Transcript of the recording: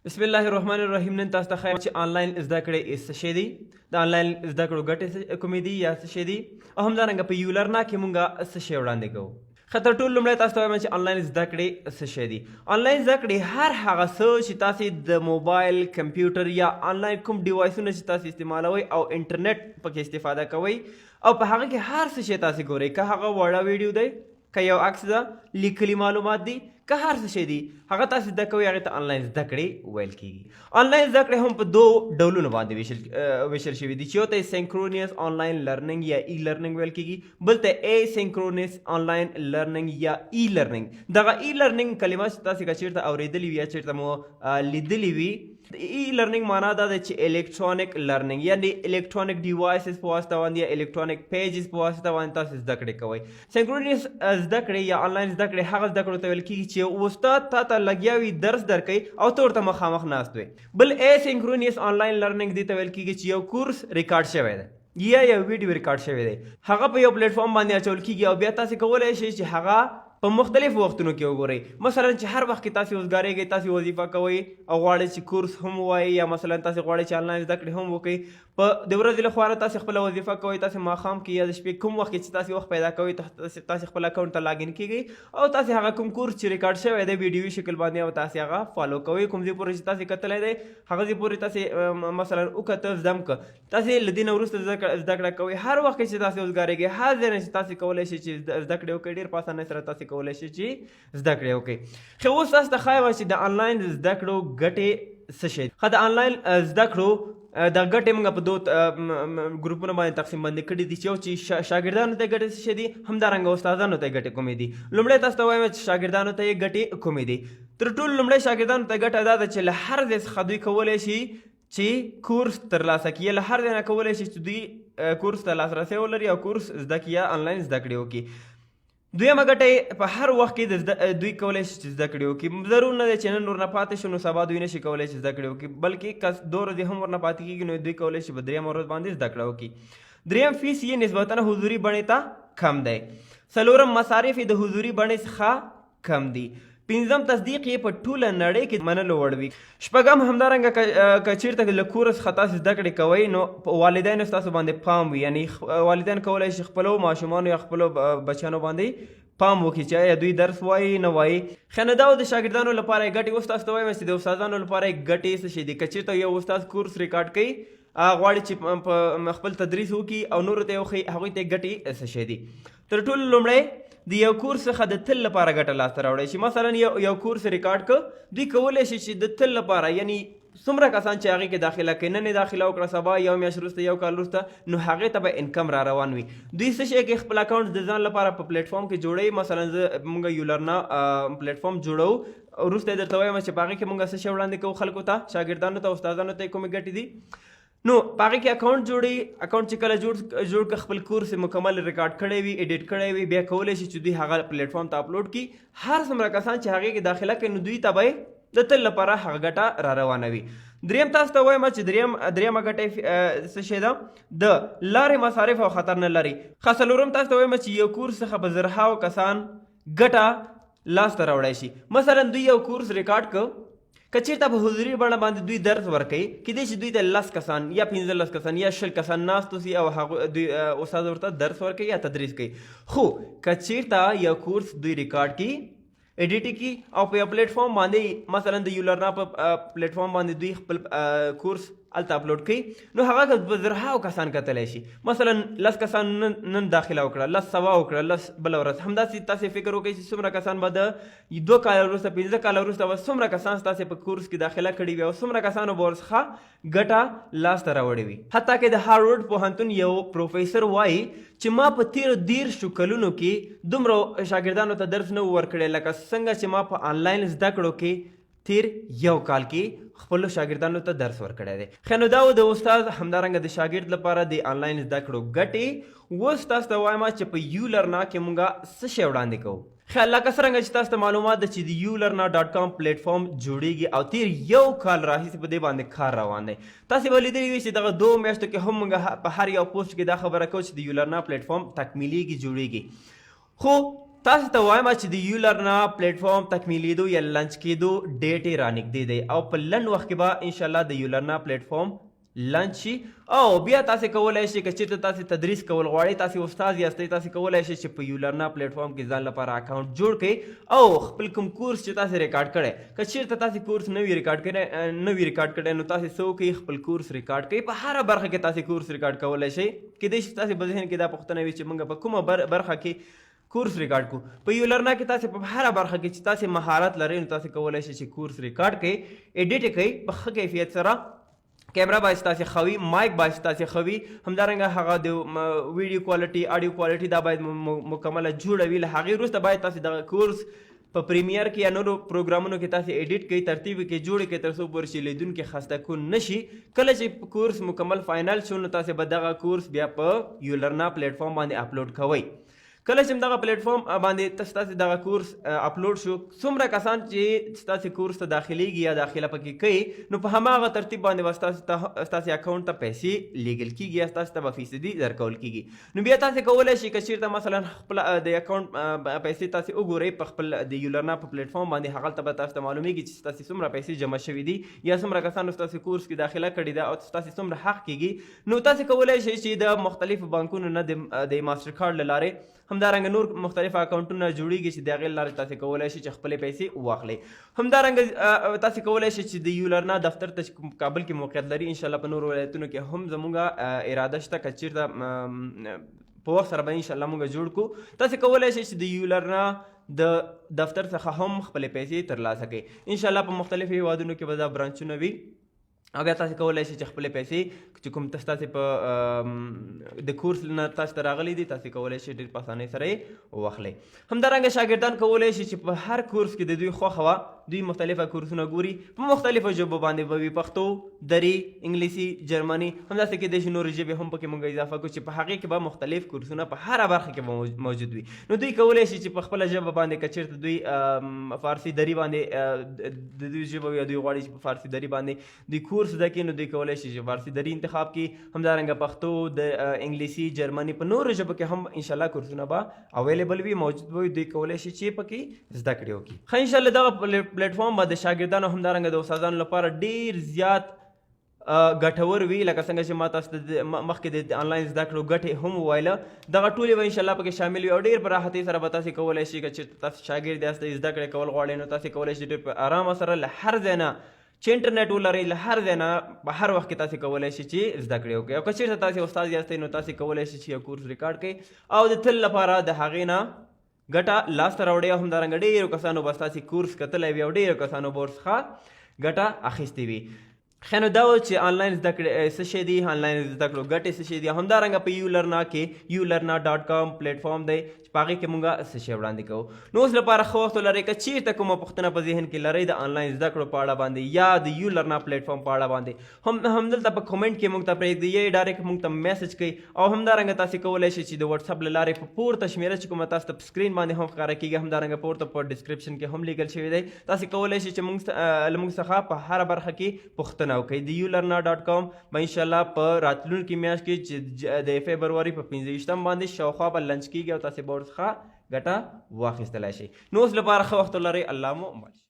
بسم الله الرحمن الرحیم. نن تاسو ته ښایم چې آنلاین زده کړې څه شی دي، د آنلاین زده کړو ګټې کومې دي یا څه شی دي، او همدارنګه په یولرنا کې مونږ څه شی وړاندې کوو. ښه، تر ټولو لومړی تاسو ته وایم چې آنلاین زده کړې څه شی دي. آنلاین زده کړې هر هغه څه چې تاسو د موبایل، کمپیوټر یا آنلاین کوم ډیوایسونه چې تاسو استعمالوئ او انټرنیټ پکې استفاده کوئ او په هغه کې هر څه شی تاسو ګورئ، که هغه وړه ویډیو دی، که یو عکس ده، لیکلي معلومات دي، که هر څه شی دي، هغه تاسو زده کوئ، هغې ته آنلاین زده کړې ویل کیږي. آنلاین زده کړې هم په دوو ډولونو باندې ویشل شوي دي، چې یو ته synchronous online learning یا e-learning ویل کیږي، بل ته asynchronous online learning یا e-learning. دغه e-learning کلمه چې تاسو که چیرته اورېدلې وي یا چیرته مو لیدلې وي، e-learning معنا دا ده چې electronic learning، یعنی electronic devices په واسطه باندې یا electronic pages په واسطه باندې تاسو زده کړې کوئ. synchronous زده کړې یا آنلاین زده کړې هغه زده کړو ته ویل کیږي چې استاد تا ته لګیا وي، درس درکوي او ته ورته مخامخ ناست وي. بل asynchronous online learning دې ته ویل کیږي چې یو کورس ریکارډ شوی دی یا یو ویډیو ریکارډ شوی دی، هغه په یو پلیټ فارم باندې اچول کیږي او بیا تاسو کولای شئ چې هغه په مختلفو وختونو کې وګورئ. مثلا چې هر وخت کې تاسو وزګارېږئ، تاسو وظیفه کوئ او غواړئ چې کورس هم ووایئ، یا مثلا تاسو غواړئ چې آنلاین زده کړې هم وکړئ، په د ورځې له خوا نه تاسو خپله وظیفه کوئ، تاسو ماښام کې یا د شپې کوم وخت کې چې تاسو وخت پیدا کوئ، تاسو خپل اکاونټ ته login کیږئ او تاسو هغه کوم کورس چې ریکارډ شوی دی ویډیوي شکل باندې او تاسو هغه follow کوئ. کوم ځای پورې چې تاسو کتلی دی هغه ځای پورې تاسو مثلا وکته، زده کړه، تاسو له دې نه وروسته زده کړه کوئ. هر وخت کې چې تاسو وزګارېږئ، هر ځای نه چې تاسو کولی شئ چې زده کړې وکړئ، ډېر په اسانۍ سره تاسو کولی شئ چې زده کړې وکړئ. خو اوس تاسو ته ښایم چې د آنلاین زده کړو ګټې څه شی. ښه، د آنلاین زده کړو د ګټې موږ په دوو ګروپونو باندې تقسیم باندې کړي دي، چې یو چې شاګردانو ته ګټې څه شی دي، همدارنګه استادانو ته ګټې کومې دي. لومړی تاسو ته وایم چې شاګردانو ته یې ګټې کومې دي. تر ټولو لومړی شاګردانو ته ګټه دا ده چې له هر ځای څخه دوی کولی شي چې کورس ترلاسه کړي، له هر ځای نه کولی شي چې دوی کورس ته لاسرسی ولري او کورس زده کړي یا آنلاین زده کړې وکړي. دویمه ګټه یې په هر وخت کې دوی کولی شي چې زده کړې وکړي. ضرور نه دی چې نن ورنه پاتې شو نو سبا دوی نشي کولی چې زده کړې وکړي، بلکې که دوه ورځې هم ورنه پاتې کېږي نو دوی کولی شي په درېیمه ورځ باندې زده کړه وکړي. درېیم، فیس یې نسبتا حضوري بڼې ته کم دی. څلورم، مصارف یې د حضوري بڼې څخه کم دي. پنځم، تصدیق یې په ټوله نړۍ کې منلو وړ وي. شپږم، همدارنګه که چیرته له کوره څخه تاسو زده کړې کوئ نو والدینو ستاسو باندې پام وي، یعنی والدین کولی شي خپلو ماشومانو یا خپلو بچیانو باندې پام وکړي چې آیا دوی درس وایي نه وایي. ښه، نو دا د شاګردانو لپاره یې ګټې. اوس تاسو ته وایم چې د استادانو لپاره یې ګټې څه شی دي. که چیرته یو استاد کورس ریکارډ کوي، غواړي چې په خپل تدریس وکړي او نورو ته یې وښیي، هغوی ته یې ګټې څه شی دي. تر ټولو لومړی د یو کورس څخه د تل لپاره ګټه لاسته راوړی شي. مثلا یو کورس ریکارډ که، دوی کولی شي چې د تل لپاره، یعنی څومره کسان چې هغې کې داخله کوي، نن یې داخله وکړه، سبا، یو میاشت وروسته، یو کال وروسته، نو هغې ته به income را روان وي. دوی څه شی کوي؟ خپل اکاونټ د ځان لپاره په پلیټ فارم کې جوړوي. مثلا زه موږ یولرنا پلیټ فارم جوړوو، وروسته یې درته وایم چې په هغې کې موږ څه شی وړاندې کوو خلکو ته، شاګردانو ته، استادانو ته کومې ګټې دي. نو په هغې کې اکاونټ جوړوي. اکاونټ چې کله جوړ کړ، خپل کورس یې مکمل ریکارډ کړی وي، edit کړی وي، بیا کولی شي چې دوی هغه پلیټ فارم ته اپلوډ کړي. هر څومره کسان چې هغې کې داخله کوي نو دوی ته به د تل لپاره هغه ګټه را روانه وي. دریم تاسو ته وایم چې دریمه ګټه څه شی ده؟ د لارې مصارف او خطر نه لري. ښه، څلورم تاسو ته وایم چې یو کورس څخه په زرهاو کسان ګټه لاسته راوړی شي. مثلا دوی یو کورس ریکارډ که، که چیرته په حضوري بڼه باندې دوی درس ورکوي، کیدای شي دوی ته 10 کسان یا 15 کسان یا 20 کسان ناست اوسي او هغه دوی استاد ورته درس ورکوي یا تدریس کوي. خو که چیرته یو کورس دوی ریکارډ کړي، edit کړي او په یو پلیټ فارم باندې، مثلا د یولرنا په پلیټ فارم باندې دوی خپل کورس هلته اپلوډ کړي، نو هغه په زرهاو کسان کتلی شي. مثلا 10 کسان نن داخله وکړه، 10 سبا وکړه، 10 بله ورځ، همداسې تاسې فکر وکړئ چې څومره کسان به د 2 کاله وروسته، 5 کاله وروسته به څومره کسان ستاسې په کورس کې داخله کړي وي او څومره کسانو به ورڅخه ګټه لاسته راوړې وي. حتی که د هاروارډ پوهنتون یو پروفیسور وایي چې ما په تیرو 30 کلونو کې دومره شاګردانو ته درس نه و ورکړی لکه څنګه چې ما په آنلاین زده کړو کې تیر یو کال کې خپلو شاګردانو ته درس ورکړی دی. ښه، نو دا و د استاد همدارنګه د شاګرد لپاره د آنلاین زده کړو ګټې. اوس تاسو ته وایم چې په یولرنا کې مونږ څه شی وړاندې کوو. ښه، لکه څرنګه چې تاسو ته معلومات ده چې د یولرنا dot com پلیټ فارم جوړیږي او تیر یو کال راهیسې په دې باندې کار روان دی. تاسو به لیدلی وي چې دغه 2 میاشتو کې هم مونږ په هر یو پوسټ کې دا خبره کوو چې د یولرنا پلیټ فارم تکمیلیږي، جوړیږي. خو تاسو ته وایم چې د یولرنا پلیټفارم تکمیلېدو یا launch کېدو date یې رانږدې دی او په لنډ وخت کې به انشاءالله د یولرنا پلیټفارم launch شي. او بیا تاسو کولای شئ که چېرته تاسو تدریس کول غواړئ، تاسو استاد یاستئ، تاسو کولای شئ چې په یولرنا پلیټفارم کې ځان لپاره account جوړ کړئ او خپل کوم کورس چې تاسو ریکارډ کړی، که چېرته تاسو کورس نه وي ریکارډ کړی نو تاسو څه وکړئ، خپل کورس ریکارډ کړئ. په هره برخه کې تاسو کورس ریکارډ کولای شئ. کېدای شي تاسو په ذهن کې دا پوښتنه وي چې موږ په کومه برخه کې کورس ریکارډ کو. په یولرنا کې تاسو په هره برخه کې چې تاسو مهارت لرئ نو تاسو کولای شئ چې کورس ریکارډ کړئ، edit کړئ په ښه کیفیت سره. کیمرا باید ستاسو ښه وي، mic باید ستاسو ښه وي، همدارنګه هغه د video quality، audio quality دا باید مکمله جوړه وي. له هغې وروسته باید تاسو دغه کورس په Premiere کې یا نورو پروګرامونو کې تاسو edit کړئ، ترتیب کې جوړ کړئ، تر څو پورې چې لیدونکي خسته کون نه شي. کله چې کورس مکمل final شو نو تاسو به دغه کورس بیا په یولرنا پلیټفارم باندې اپلوډ کوئ. کله چې دغه پلیټفارم باندې ستاسو دغه کورس اپلوډ شو، څومره کسان چې ستاسو کورس ته داخليږي یا داخله پکې کوي نو په هماغه ترتیب باندې به ستاسو account ته پیسې لیږل کیږي یا ستاسو ته به فیصدي درکول کیږي. نو بیا تاسو کولای شئ که چیرته مثلا خپل د account پیسې تاسو وګورئ په خپل د یولرنا په پلیټفارم باندې، هغلته به تاسو ته معلومیږي چې ستاسو څومره پیسې جمع شوي دي یا څومره کسانو ستاسو کورس کې داخله کړې ده او ستاسو څومره حق کیږي. نو تاسو کولای شئ چې د مختلفو بانکونو نه د ماستر کارت له لارې، همدارنګه نور مختلف اکاونټونه جوړیږي چې د هغې له لارې تاسو کولای شئ چې خپلې پیسې واخلئ. همدارنګه تاسو کولای شئ چې د یولرنا دفتر ته چې کابل کې موقعیت لري، انشاءالله په نورو ولایتونو کې هم زموږ اراده شته که چیرته په وخت سره به انشاءالله موږ جوړ کړو. تاسو کولای شئ چې د یولرنا د دفتر څخه هم خپلې پیسې ترلاسه کړئ. انشاءالله په مختلفو هیوادونو کې به دا برانچونه وي او بیا تاسو کولای شئ چې خپلې پیسې چې کوم ستاسو په د کورس نه تاسو ته راغلي دي، تاسو کولای شئ ډېر په اسانۍ سره یې واخلئ. همدارنګه شاګردان کولای شي چې په هر کورس کې د دوی خوښه وه، دوی مختلفه کورسونه ګوري، په مختلفو ژبو باندې به وي، پښتو، دري، انګلیسي، جرمني، همداسې کېدای شي نورې ژبې هم پکې موږ اضافه کړو چې په هغې کې به مختلف کورسونه په هره برخه کې به موجود وي. نو دوی کولای شي چې په خپله ژبه باندې، که چېرته دوی فارسي دري باندې د دوی ژبه وي او دوی غواړي چې په فارسي دري باندې دوی کورس زده کړي، نو دوی کولای شي چې فارسي دري انتخاب کړي. همدارنګه پښتو، د انګلیسي، جرمني، په نورو ژبو کې هم انشاءالله کورسونه به available وي، موجود به وي، دوی کولای شي چې پکې زده کړې وکړي. ښه، انشاءالله دغه پلیټفارم به د شاګردانو همدارنګه د استادانو لپاره ډیر زیات ګټور وي. لکه څنګه چې ما تاسو ته مخکې د آنلاین زده کړو ګټې هم وویله، دغه ټولې به انشاءالله پکې شامل وي او ډېر په راحتۍ سره به تاسې کولای شئ که چېرته تاسو شاګرد یاستئ، زده کړې کول غواړئ، نو تاسې کولای شئ ډېر په ارامه سره له هر ځای نه چې انټرنیټ ولرئ، له هر ځای نه په هر وخت کې تاسې کولای شئ چې زده کړې وکړئ. او که چېرته تاسې استاد یاستئ نو تاسې کولای شئ چې یو کورس ریکارډ کړئ او د تل لپاره د هغې نه ګټه لاسته راوړئ. او همدارنګه ډېرو کسانو به ستاسې کورس کتلی وي او ډېرو کسانو به ورڅخه ګټه اخیستې وي. ښه، نو دا و چې آنلاین زده کړې څه شی دي، آنلاین زده کړو ګټې څه شی دي، همدارنګه په یولرنا کې یولرنا dot com platform دی چې په هغې کې مونږ څه شی وړاندې کوو. نو اوس لپاره ښه وخت ولرئ. که چیرته کومه پوښتنه په ذهن کې لرئ د آنلاین زده کړو په اړه باندې یا د یولرنا پلیټفارم په اړه باندې، همدلته په comment کې مونږ ته پرېږدئ یا direct مونږ ته message کړئ. او همدارنګه تاسې کولای شئ چې د واتساپ له لارې په پورته شمېره چې کومه تاسو ته په screen باندې هم ښکاره کېږي، همدارنګه پورته په description کې هم لیکل شوی دی، تاسې کولای شئ چې له موږ څخه په هره برخه کې پوښتنه وکړئ. د یولرنا dot com به انشاءالله په راتلونکې میاشت کې چې د فبروري په 25 باندې شاوخوا به launch کېږي او تاسې به ورڅخه ګټه واخیستلی شئ. نو اوس لپاره ښه وخت ولرئ. الله مو مل.